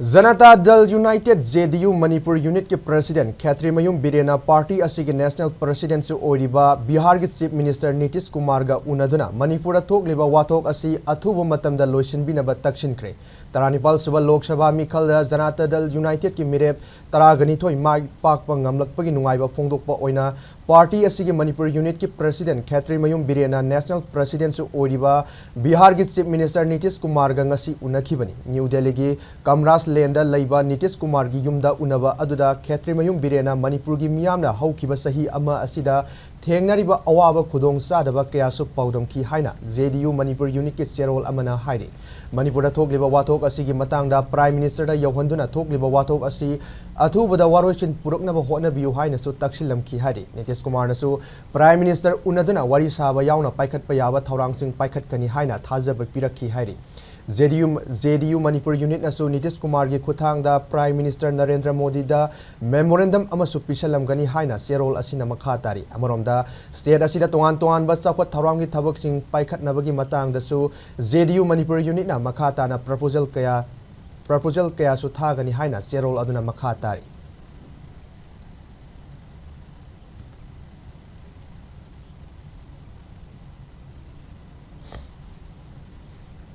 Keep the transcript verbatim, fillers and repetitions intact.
ꯖꯅꯇꯥ ꯗꯜ United, J ꯗꯤ U, Manipur ꯌꯨꯅꯤꯠꯀꯤ president ꯈꯦꯇ꯭ꯔꯤꯃꯌꯨꯝ ꯕꯤꯔꯦꯟꯅ party ꯑꯁꯤꯒꯤ national ꯄ꯭ꯔꯁꯤꯗꯦꯟꯠꯁꯨ ꯑꯣꯏꯔꯤꯕ ꯕꯤꯍꯥꯔꯒꯤ ꯆꯤꯐ ꯃꯤꯅꯤꯁꯇꯔ ꯅꯤꯇꯤꯁ ꯀꯨꯃꯥꯔꯒ ꯎꯅꯗꯨꯅ ꯃꯅꯤꯄꯨꯔꯗ ꯊꯣꯛꯂꯤꯕ ꯋꯥꯊꯣꯛ ꯑꯁꯤ ꯑꯊꯨꯕ ꯃꯇꯝꯗ ꯂꯣꯏꯁꯤꯟꯕꯤꯅꯕ ꯇꯛꯁꯤꯟꯈ꯭ꯔꯦ꯫ ꯇꯔꯥꯅꯤꯄꯥꯜ ꯁꯨꯕ ꯂꯣꯛ ꯁꯚꯥ ꯃꯤꯈꯜꯗ ꯖꯅꯇꯥ ꯗꯜ ꯌꯨꯅꯥꯏꯇꯦꯗꯀꯤ ꯃꯤꯔꯦꯞ ꯇꯔꯥꯒ ꯅꯤꯊꯣꯏ ꯃꯥꯏ ꯄꯥꯛꯄ ꯉꯝꯂꯛꯄꯒꯤ ꯅꯨꯡꯉꯥꯏꯕ ꯐꯣꯡꯗꯣꯛꯄ ꯑꯣꯏꯅ ꯄꯥꯔꯇꯤ ꯑꯁꯤꯒꯤ ꯃꯅꯤꯄꯨꯔ ꯌꯨꯅꯤꯠꯀꯤ ꯄ꯭ꯔꯁꯤꯗꯦꯟꯠ ꯈꯦꯇ꯭ꯔꯤꯃꯌꯨꯝ ꯕꯤꯔꯦꯟꯅ ꯅꯦꯁꯅꯦꯜ ꯄ꯭ꯔꯁꯤꯗꯦꯟꯠꯁꯨ ꯑꯣꯏꯔꯤꯕ ꯕꯤꯍꯥꯔꯒꯤ ꯆꯤꯐ ꯃꯤꯅꯤꯁꯇꯔ ꯅꯤꯇꯤꯁ ꯀꯨꯃꯥꯔꯒ ꯉꯁꯤ ꯎꯅꯈꯤꯕꯅꯤ꯫ ꯅ꯭ꯌꯨ ꯗꯦꯜꯂꯤꯒꯤ ꯀꯝꯔꯥꯖ ꯂꯦꯟꯗ ꯂꯩꯕ ꯅꯤꯇꯤꯁ ꯀꯨꯃꯥꯔꯒꯤ ꯌꯨꯝꯗ ꯎꯅꯕ ꯑꯗꯨꯗ ꯈꯦꯇ꯭ꯔꯤꯃꯌꯨꯝ ꯕꯤꯔꯦꯟꯅ ꯃꯅꯤꯄꯨꯔꯒꯤ ꯃꯤꯌꯥꯝꯅ ꯍꯧꯈꯤꯕ ꯆꯍꯤ ꯑꯃ ꯑꯁꯤꯗ ꯊꯦꯡꯅꯔꯤꯕ ꯑꯋꯥꯕ ꯈꯨꯗꯣꯡꯆꯥꯗꯕ ꯀꯌꯥꯁꯨ ꯄꯥꯎꯗꯝꯈꯤ ꯍꯥꯏꯅ ꯖꯦ ꯗꯤ ꯌꯨ ꯃꯅꯤꯄꯨꯔ ꯌꯨꯅꯤꯠꯀꯤ ꯆꯦꯔꯣꯜ ꯑꯃꯅ ꯍꯥꯏꯔꯤ꯫ ꯃꯅꯤꯄꯨꯔꯗ ꯊꯣꯛꯂꯤꯕ ꯋꯥꯊꯣꯛ ꯑꯁꯤꯒꯤ ꯃꯇꯥꯡꯗ ꯄ꯭ꯔꯥꯏꯝ ꯃꯤꯅꯤꯁꯇꯔꯗ ꯌꯧꯍꯟꯗꯨꯅ ꯊꯣꯛꯂꯤꯕ ꯋꯥꯊꯣꯛ ꯑꯁꯤ ꯑꯊꯨꯕꯗ ꯋꯥꯔꯣꯏꯁꯤꯟ ꯄꯨꯔꯛꯅꯕ ꯍꯣꯠꯅꯕꯤꯌꯨ ꯍꯥꯏꯅꯁꯨ ꯇꯛꯁꯤꯜꯂꯝꯈꯤ ꯍꯥꯏꯔꯤ꯫ ꯅꯤꯇꯤꯁ ꯀꯨꯃꯥꯔꯅꯁꯨ ꯄ꯭ꯔꯥꯏꯝ ꯃꯤꯅꯤꯁꯇꯔ ꯎꯅꯗꯨꯅ ꯋꯥꯔꯤ ꯁꯥꯕ ꯌꯥꯎꯅ ꯄꯥꯏꯈꯠꯄ ꯌꯥꯕ ꯊꯧꯔꯥꯡꯁꯤꯡ ꯄꯥꯏꯈꯠꯀꯅꯤ ꯍꯥꯏꯅ ꯊꯥꯖꯕ ꯄꯤꯔꯛꯈꯤ ꯍꯥꯏꯔꯤ꯫ ꯖꯦ ꯗꯤ ꯌꯨ, ꯖꯦ ꯗꯤ ꯌꯨ ꯃꯅꯤꯄꯨꯔ ꯌꯨꯅꯤꯠꯅꯁꯨ ꯅꯤꯇꯤꯁ ꯀꯨꯃꯥꯔꯒꯤ ꯈꯨꯠꯊꯥꯡꯗ ꯄ꯭ꯔꯥꯏꯝ ꯃꯤꯅꯤꯁꯇꯔ ꯅꯔꯦꯟꯗ꯭ꯔ ꯃꯣꯗꯤꯗ ꯃꯦꯃꯣꯔꯦꯟꯗꯝ ꯑꯃꯁꯨ ꯄꯤꯁꯜꯂꯝꯒꯅꯤ ꯍꯥꯏꯅ ꯆꯦꯔꯣꯜ ꯑꯁꯤꯅ ꯃꯈꯥ ꯇꯥꯔꯤ꯫ ꯑꯃꯔꯣꯝꯗ, ꯁ꯭ꯇꯦꯠ ꯑꯁꯤꯗ ꯇꯣꯉꯥꯟ ꯇꯣꯉꯥꯟꯕ ꯆꯥꯎꯈꯠ ꯊꯧꯔꯥꯡꯒꯤ ꯊꯕꯛꯁꯤꯡ ꯄꯥꯏꯈꯠꯅꯕꯒꯤ ꯃꯇꯥꯡꯗꯁꯨ ꯖꯦ ꯗꯤ ꯌꯨ ꯃꯅꯤꯄꯨꯔ ꯌꯨꯅꯤꯠꯅ ꯃꯈꯥ ꯇꯥꯅ ꯄ꯭ꯔꯄꯣꯖꯦꯜ ꯀꯌꯥ, ꯄ꯭ꯔꯄꯣꯖꯦꯜ ꯀꯌꯥꯁꯨ ꯊꯥꯒꯅꯤ ꯍꯥꯏꯅ ꯆꯦꯔꯣꯜ ꯑꯗꯨꯅ ꯃꯈꯥ ꯇꯥꯔꯤ꯫